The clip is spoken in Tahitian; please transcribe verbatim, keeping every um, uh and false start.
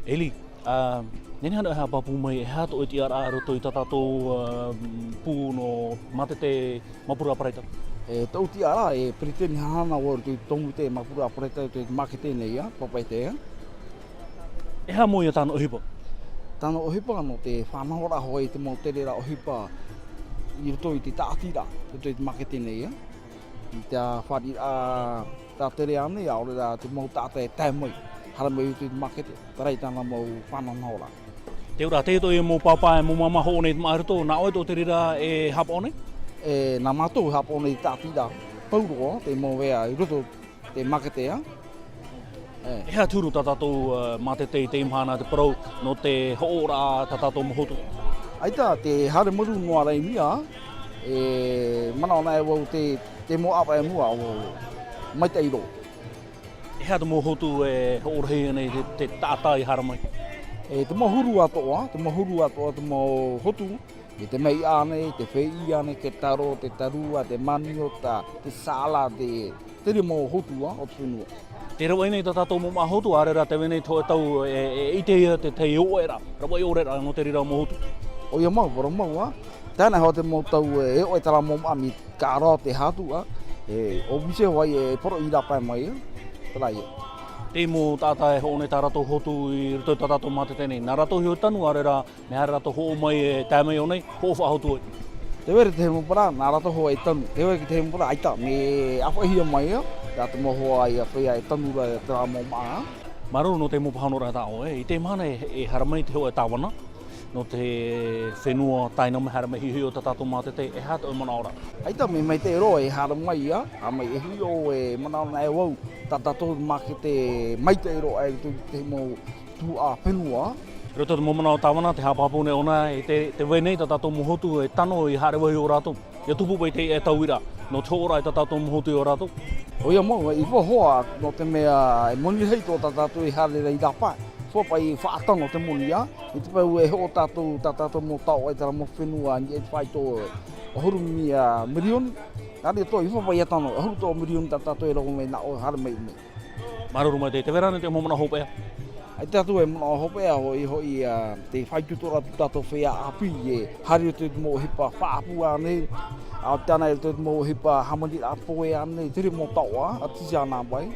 Eli, ā, nehenehe ānei e haʻapāpū mai, e aha tō ʻoe tiʻaraʻa i roto i tā tātou, ā, pū nō Mātete Mapura Paraita? E, tōʻu tiʻaraʻa, e peretiteni haʻamana vau i roto i te tōmite Mapura Paraita i roto i te mākete nei, ā, Papeʻete, ā. E aha mau ia tāna ʻohipa? Tāna ʻohipa nō te faʻanahoraʻa hoʻi i te mau tereraʻa ʻohipa i roto i te tāʻatiraʻa, i roto i te mākete nei, ā. I te fāriʻiraʻa tātere ānei, ʻaore rā te mau taʻata e tae mai, haere mai i roto i te mākete, terā ia tāna mau faʻanahonahoraʻa. Te auraʻa, teie atoʻa e mau pāpā, e mau māmā hoʻo nei i te māʻa i roto, nā ʻoe atoʻa te reira e haʻapaʻo nei? E, nā mātou e haʻapaʻo nei i te tāʻatiraʻa, pauroa, te mau veʻa i roto i te mākete, ā. E. E aha te huru tā tātou, ā, mātete i teie mahana, te parau nō te hoʻoraʻa tā tātou mau hotu? ʻAita, tē haere marū noa ra i niʻa, e manaʻo anaʻe vau te, te mau ʻāvaʻe i mua, ʻo, maitaʻi roa. E aha te mau hotu e hoʻo rahi nei te, te taʻata i haere mai? E, te mau huru atoʻa, te mau huru atoʻa, te mau hotu, e te meiʻa ānei, te fēʻī ānei, te taro, te tārua, te maniota, te sāla, te, te reira mau hotu, ā, o te fenua. Tē rave nei tā tātou mau māʻa hotu, ʻaore rā tē vai nei te hōʻē tau e, e ʻite ia te, te ʻoʻeraʻa, rave ʻoʻeraʻa nō te reira mau hotu. ʻOia mau, parau mau, ā. Tāna hoʻi te mau tau e ʻoʻe terā mau māʻa mai te ʻāraʻa o te hatu, ā. E, ʻo Vise vai e poroʻi i rāpae mai, ā. Terā ia. Te mau taʻata e hoʻo nei tā rātou hotu i roto i tā tātou mātete nei. Nā rātou hoʻi e tanu, ʻaore rā, mea haere rātou hoʻo mai e tae mai i ʻō nei, hoʻo faʻahotu ai. Tē vai ra te mau parau, nā rātou hoʻi e tanu. Tē vai ra te mau parau, ʻaita, mea ʻāfaʻihia mai, ā, tā te mau hoa ia feiā e tanu ra terā mau māʻa. Māuruuru nō te mau pāhonoraʻa tā ʻoe, ā, i teie mahana e, e haere mai te hōʻē tāvana, nō te fenua Tainame haere mai e hiʻohiʻo i tā tātou mātete, e aha tō ʻoe manaʻoraʻa? ʻAita, mea maitaʻi roa e haere mai, ā, ʻa mai e hiʻo e manaʻo anaʻe vau, tā tātou mākete maitaʻi roa e te mau tuhaʻa fenua. I roto i te mau manaʻo tāvana, tē haʻapāpū nei ʻōna, e tē, tē vai nei tā tātou mau hotu e tano i haere vau i ō rātou. ʻIa tupu paʻi teie tauiraʻa, nō te hoʻoraʻa i tā tātou mau hotu i ō rātou. ʻOia mau, e ʻua hoa, nō te mea e moni rahi tō tā tātou e haere ra i rāpae. ʻUa paʻi faʻatano te moni, ā, i te peu e hoʻo tātou, tā tātou mau taoʻa i terā mau fenua, i te faito ʻahuru mirioni. Nā reira atoʻa, ʻua paʻi tano, ʻahuru atoʻa mirioni tā tātou e rave mai nā ʻō haere mai nei. Māuruuru maitaʻi, tē vai ra ānei te mau manaʻo hopeʻa? ʻAita atoʻa e manaʻo hopeʻa, hoʻi, hoʻi, ā, te faʻaitoitoraʻa tō tātou feiā ʻāpī, e haere i roto i te mau ʻohipa faʻaʻapu ānei, ʻa, tāna i roto i te mau ʻohipa hāmaniraʻa pohe ānei, te reira mau taoʻa, artisanat vai.